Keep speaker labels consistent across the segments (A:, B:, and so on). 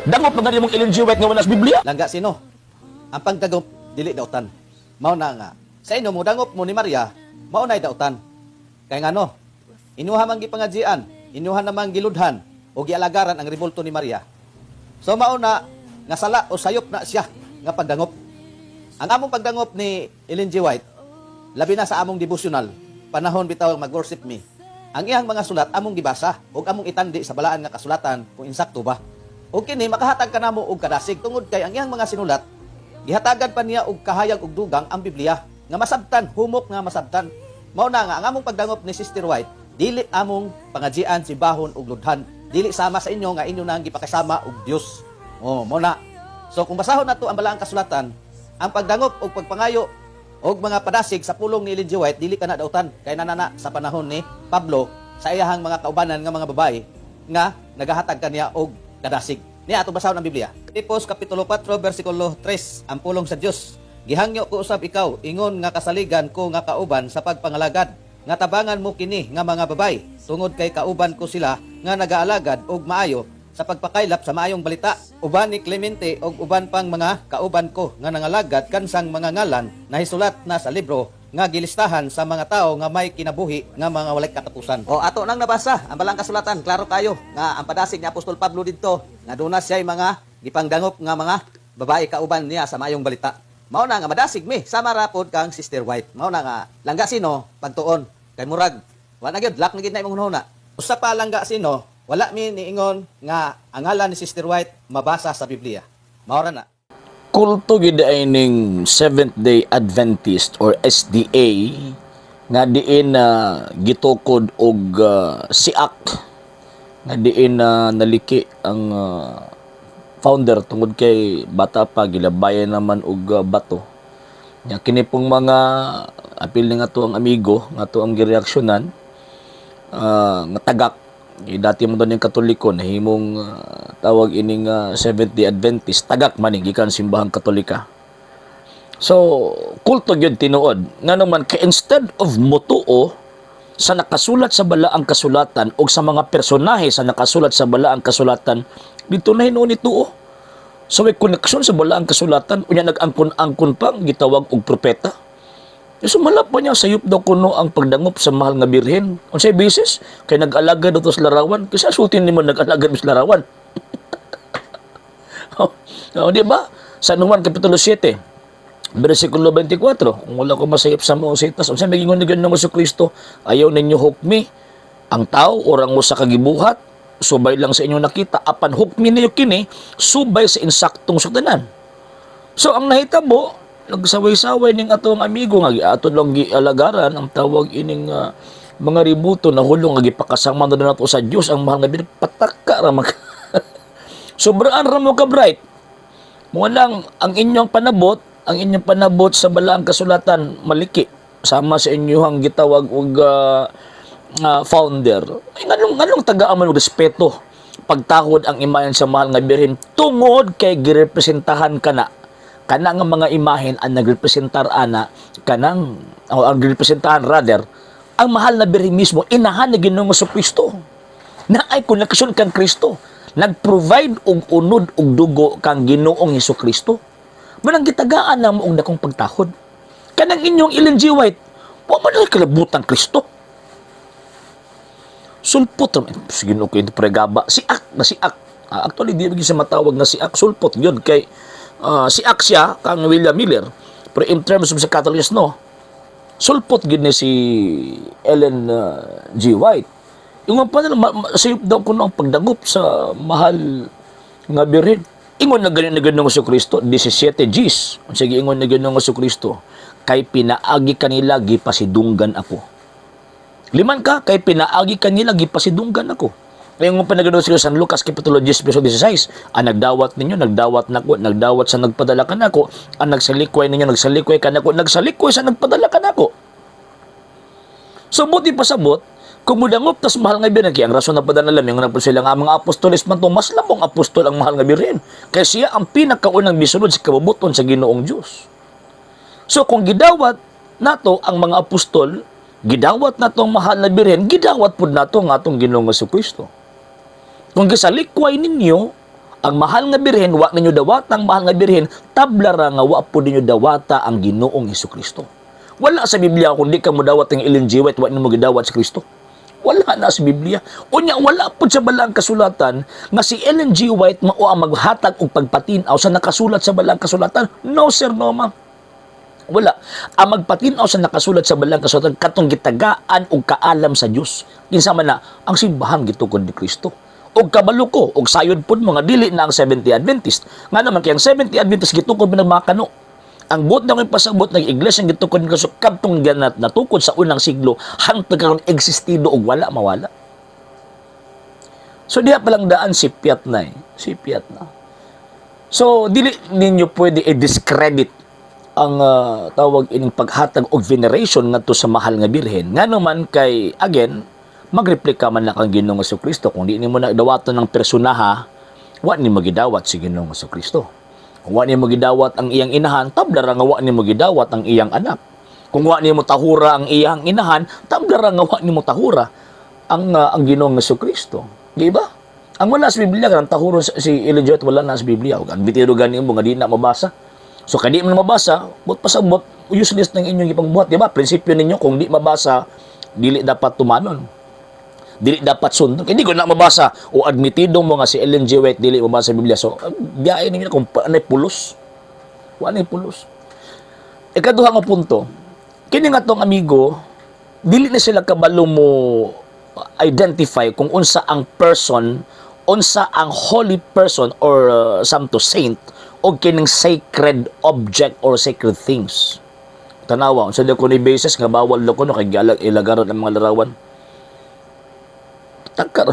A: Dangop man gani mong Ellen G. White nga wala sa Biblia.
B: Langga sino? Ang pagdagop dili dautan. Mao na nga. Sa inyo mo dangop mo ni Maria, mao na'y dautan. Kay ngano? Inuha man gipangajian, inuha namang giludhan o gialagaran ang rebulto ni Maria. So mao na nga sala o sayop na siya nga pagdangop. Ang among pagdangop ni Ellen G. White, labi na sa among devotional, panahon bitaw mag-worship mi. Ang iyang mga sulat among gibasa ug among itandi sa balaan nga kasulatan kung insakto ba. Ug kini makahatag kanamo og kadasig tungod kay ang iyang mga sinulat gihatagan pa niya og kahayag og dugang ang Biblia nga masabtan, humok nga masabtan. Mao na nga ang among pagdangop ni Sister White dili among pangajian, simbahon ug ludhan. Dili sama sa inyo nga inyo nang gipakasama og Dios. Oh, mao na. So kung basahon nato ang balaang kasulatan, ang pagdangop og pagpangayo og mga padasig sa pulong ni Ellen G. White dili kana dautan kay nanana sa panahon ni Pablo sa iyahang mga kaubanan nga mga babae nga nagahatag kaniya og kadasig. Niya ato basahon ang Biblia. Filipos kapitulo 4 bersikulo 3, ang pulong sa Dios. Gihangyo ko usab ikaw ingon nga kasaligan ko nga kauban sa pagpangalagad nga tabangan mo kini nga mga babay tungod kay kauban ko sila nga nagaalagad og maayo sa pagpakaylap sa maayong balita uban ni Clemente og uban pang mga kauban ko nga nangalagad kansang mga ngalan nahisulat na sa libro nga gilistahan sa mga tao nga may kinabuhi nga mga walay katapusan. O ato nang nabasa ang balang kasulatan, klaro kayo nga ang padasig ni Apostol Pablo didto nga duna siya'y mga gipangdangop nga mga babae kauban niya sa maayong balita. Mao na nga madasig mi sama ra pod kang Sister White. Mao na nga, langga sino, pagtuon kay murag wa na gyud lock na gyud na imong hunahuna. Usa pa, langga sino, wala mi niingon nga ang ngalan ni Sister White mabasa sa Biblia. Mao ra na.
A: Kulto gid ay ning Seventh Day Adventist or SDA nga diin na gitukod og siak nga diin na naliki ang founder tungod kay bata pa gilabayan naman og bato. Nya kini pong mga apil ni nga to ang amigo nga to ang gireaksyonan nga tagak. Eh, dati mo doon yung Katoliko nahimong tawag ining Seventh Day Adventist, tagak man ni gikan simbahang Katolika. So kulto gyud tinuod ngano man kay instead of motuo sa nakasulat sa balaang kasulatan o sa mga personahe sa nakasulat sa balaang kasulatan dito na hinuon ituo. So may koneksyon sa balaang kasulatan, unya nag-angkon-angkon pa gitawag og propeta. So malap pa niya, sayop daw kuno ang pagdangop sa mahal nga birhen. Unsay basis? Kay nag-alagad daw to sa larawan. Kasi sultin nimo nag-alagad sa larawan. Oh, di ba? San Juan Kapitulo 7, versikulo 24. Kung wala ko masayop sa mga sitas, unsa may gingon ni Ginoong Kristo? Ayaw ninyo hukmi ang tao o ang usa ka gibuhat subay lang sa inyong nakita, apan hukmi ninyo kini subay sa insaktong sutanan. So ang nahitabo, nagsaway-saway ning atong amigo nga ato lang gialagaran ang tawag ining mga ributo na hulong nga gipakasama na nato sa Dios ang mahal nga birhen, pataka ra mag sobraan ra mo ka bright. Mo lang ang inyong panabot sa balaang kasulatan maliki sama sa inyong gitawag og founder. Ay nganong nganong tagaan man og respeto, pagtahod ang imahen sa mahal nga birhen tungod kay girepresentahan kana kana nga mga imahen ang nagrepresentar ana kanang o ang girepresentahan rather ang mahal na birhen mismo, inahan ni Ginoong Kristo na ay koneksyon kang Kristo, nag-provide og unod og dugo kang Ginoong Hesus Kristo. Manang gitagaan na mo og dakong pagtahod. Kanang inyong Ellen G. White, wa man ay kalabutan Kristo. Sulpot ra man. Sige no kay pregaba siak na siak. Ah, actually di gyud sa matawag nga siak, sulpot yun kay siak siya kang William Miller. Pero in terms of sa Catholics, no, sulpot gid ni si Ellen G. White. Ingon pa nila, sayop daw kuno ang pagdangop sa mahal nga birhen. Ingon na ganin na Ginoong Kristo, 17 Gs. Sige, ingon na Ginoong Kristo, kay pinaagi kanila gipasidunggan ako. Liman ka, kay pinaagi kanila gipasidunggan ako. Ngayon pa nagano sila San Lucas Kapitulo 10 verso 16, ang nagdawat ninyo, nagdawat nako, nagdawat sa nagpadala kanako, ang nagsalikway ninyo, nagsalikway kanako, nagsalikway sa nagpadala kanako. So buti pasabot, kung mudangop tas mahal nga birhen, kaya ang rason na padala lamang nga po sila nga mga apostoles man to, mas lamong apostol ang mahal nga birhen. Kaya siya ang pinakaunang misunod sa kabubuton sa Ginoong Diyos. So kung gidawat nato ang mga apostol, gidawat nato ang mahal na birhen, gidawat pud nato ang atong Ginoong Kristo. Kung gisalikway ninyo Ang mahal nga birhen, wa ninyo dawata ang mahal nga birhen, tabla ra nga wa po ninyo dawata ang Ginoong Kristo. Wala sa Biblia kung di ka mo dawat ang Ellen G. White, wa nimo gidawat si Kristo. Wala na sa Biblia. Unya, wala po sa balaang kasulatan nga si Ellen G. White mao ang maghatag og pagpatinaw sa nakasulat sa balaang kasulatan. No sir, no ma'am. Wala. Ang magpatinaw sa nakasulat sa balaang kasulatan katong gitagaan og kaalam sa Dios. Kinsa man na ang simbahan gitukod ni Kristo. Og kabalo ko og sayod pud mo nga dili na ang Seventh-day Adventist. Nga naman kay ang Seventh-day Adventist gitukod man ng mga kano. Ang buot na pasabot ng iglesia gitukod ni Kristo kadtong ganat natukod sa unang siglo hangtod karon existido og wala mawala. So diha pa lang daan sipyat na eh. Sipyat na. So dili ninyo pwede i-discredit ang tawag ining paghatag og veneration ngadto sa mahal nga birhen. Ngano man kay, again, magreplika man na kang Ginoong Kristo. Kung di nimo na dawaton ng personaha, wa nimo gidawat si Ginoong Kristo. Kung wa nimo gidawat ang iyang inahan, tabla ra nga wa nimo gidawat ang iyang anak. Kung wa nimo tahura ang iyang inahan, tabla ra nga wa nimo tahura ang Ginoong Kristo. Di ba? Ang wala sa Biblia kanang tahuro si Ellen G. White, wala na sa Biblia. Ug ang bitiro gani mo nga di na mabasa. So kay di man mabasa, but pasabot useless nang inyong ipangbuhat, di ba? Prinsipyo ninyo, kung di mabasa, dili dapat tumanon. Dili dapat sundon. Hindi ko na mabasa o admitido mo nga si Ellen G. White dili mabasa sa Biblia. So biyahe ninyo kung paanay pulos. Wa nay pulos. Ikaduha nga punto, kini nga tong amigo, dili na sila kabalo mo identify kung unsa ang person, unsa ang holy person or some to saint o kining sacred object or sacred things. Tanawa, unsa daw ni basis nga bawal daw kuno kay gialag ilagaron ang mga larawan. Takar.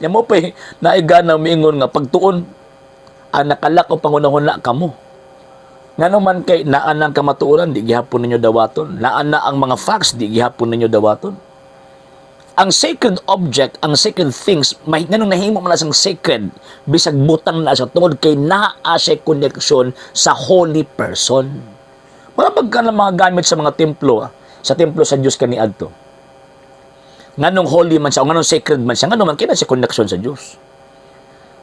A: Nya mo pa eh, naigana miingon nga pagtuon ang nakalak o pangunahuna kamo. Ngano man kay naa nang kamatuoran, di gihapon ninyo dawaton. Naa na ang mga facts, di gihapon ninyo dawaton. Ang sacred object, ang sacred things, may nganong nahimo man na siyang sacred, bisag butang na siya tungod kay naa siya connection sa holy person. Wala pagka ng mga gamit sa mga templo, sa templo sa Dios kaniadto. Nganong holy man siya, o nganong sacred man siya, nganong man kay naa siya connection sa Dios.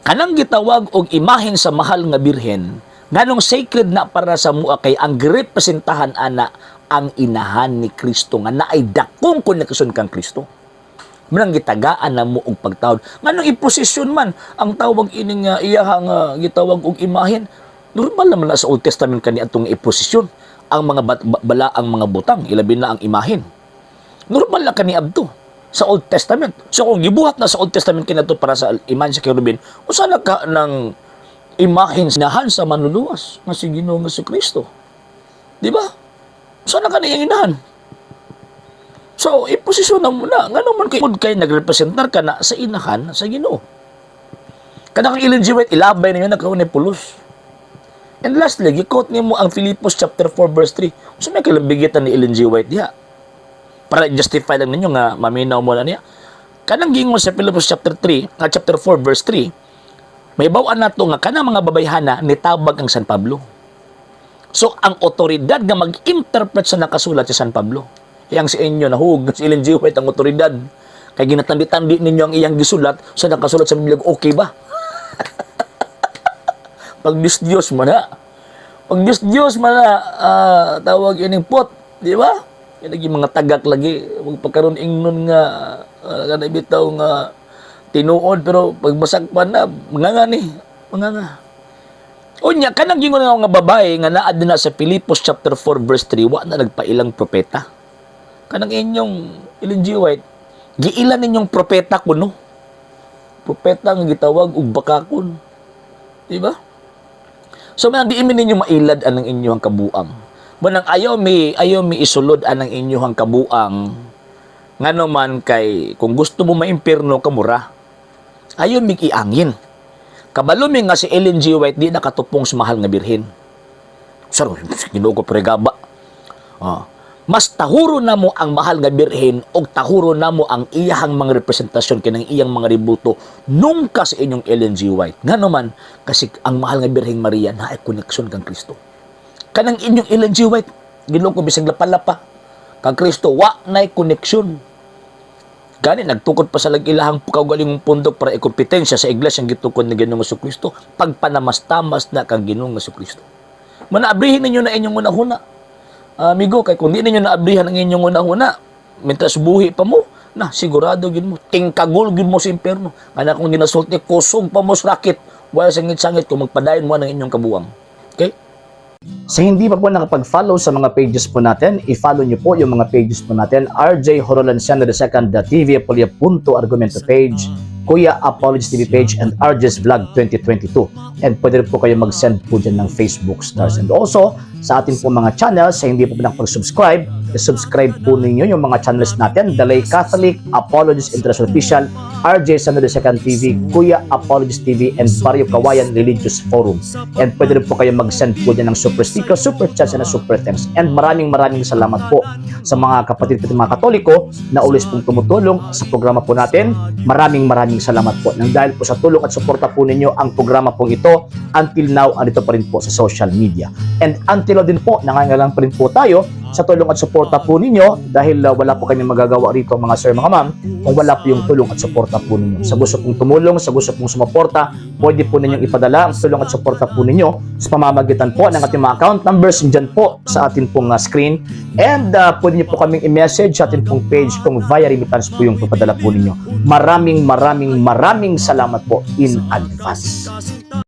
A: Kanang gitawag og imahen sa mahal nga birhen, nganong sacred na para sa mua kay ang girepresentahan ana ang inahan ni Kristo nga naay dakong koneksyon kang Kristo. Manang gitagaan na mo og pagtawag. Nganong iposisyon man ang tawag ining iyahang gitawag og imahen, normal naman na sa Old Testament kani atong iposisyon ang mga balaang mga butang, ilabi na ang imahen. Normal na kani abto sa Old Testament. So kung gibuhat na sa Old Testament kinato para sa imahen sa kerubin, usa na ka ng imahen inahan sa manluluwas nga si Ginoong Kristo. Di ba? Usa na ka niyang inahan. So, iposisyon na mo na. Ngano man kay nagrepresentar ka na sa inahan sa Ginoo. Kanang Ellen G. White, ilabay ninyo na ni pulos. And lastly, gi-quote nimo ang Filipos chapter 4 verse 3. So may kalambigitan ni Ellen G. White diha. Para justify lang ninyo nga maminaw mo na niya. Kanang giingon sa Filipos chapter 3, nga chapter 4 verse 3, may bawaan nato nga kanang mga babayhana nitabag ang San Pablo. So ang otoridad nga mag-interpret sa nakasulat si San Pablo. Yang si inyo nahug si Ellen G. White ang otoridad. Kay ginatandi-tandi ninyo ang iyang gisulat sa nakasulat sa Biblia, okay ba? Pag Diyos Diyos man na. Pag Diyos Diyos man na, tawag ining pot, di ba? Yan lagi mga tagak lagi, wag pagkaroon ingnon nga kana bitaw nga tinuod, pero pag masakpan na mga nga ni, mga nga. Unya kanang gingon nga mga babae nga naa din na sa Filipos chapter 4 verse 3, wa na nagpailang propeta. Kanang inyong Ellen G. White, giilan ninyong propeta kuno. Propeta nga gitawag og bakakon. Di ba? So man di mi ninyo mailad anang inyong kabuang. Manang ayaw mi isulod anang inyong kabuang, ngano man kay kung gusto mo maimpirno kamura. Ayaw mi iangin. Kabalo mi nga si Ellen G. White di nakatupong sa mahal nga birhen. Sir, Ginoo ko pregaba. Ah. Mas tahuro na mo ang mahal nga birhen og tahuro na mo ang iyahang mga representasyon kinang iyang mga rebulto nungka sa inyong Ellen G. White. Ngano man kasi ang mahal nga Birheng Maria naay koneksyon kang Kristo. Kanang inyong Ellen G. White, Ginoo ko, bisag lapalapa kang Kristo wa nay koneksyon. Gani nagtukod pa sa ilahang kaugalingong pundok para ikompetensya sa iglesia ang gitukod ni Ginoong Kristo, pagpanamastamas na kang Ginoong Kristo. Manaabrihin ninyo na inyong unahuna. Amigo, kay kung di ninyo naabrihan ang inyong unahuna, mientras buhi pa mo, na sigurado gid mo, tingkagol gid mo sa impyerno. Kaya kung ginasulti, kusog pa mo sa rakit, wala sangit-sangit kung magpadayon mo ng inyong kabuwang. Okay?
C: Sa hindi pa po nakapag-follow sa mga pages po natin, i-follow nyo po yung mga pages po natin: RJ Horolanciano II, the TV Apolia Punto Argumento page, Kuya Apologies TV page, and RJ's Vlog 2022. And pwede rin po kayo mag-send po dyan ng Facebook stars. And also, sa ating po mga channels, sa hindi po nakapag-subscribe, i-subscribe po ninyo yung mga channels natin: The Lay Catholic, Apologies International Official, RJ Sano II TV, Kuya Apologies TV, and Barrio Kawayan Religious Forum. And pwede rin po kayo mag-send po dyan ng super sticker, super chats, and super thanks. And maraming maraming salamat po sa mga kapatid po mga Katoliko na always pong tumutulong sa programa po natin. Maraming maraming salamat po. Nang dahil po sa tulong at suporta po ninyo, ang programa pong ito until now andito pa rin po sa social media. And until now din po, nangangailangan pa rin po tayo sa tulong at suporta po ninyo dahil wala po kami magagawa rito, mga sir, mga ma'am, kung wala po yung tulong at suporta po ninyo. Sa gusto pong tumulong, sa gusto pong sumuporta, pwede po ninyong ipadala ang tulong at suporta po ninyo sa pamamagitan po ng ating mga account numbers dyan po sa ating pong screen. And pwede niyo po kaming i-message sa ating pong page kung via remittance po yung papadala po ninyo. Maraming maraming maraming salamat po in advance.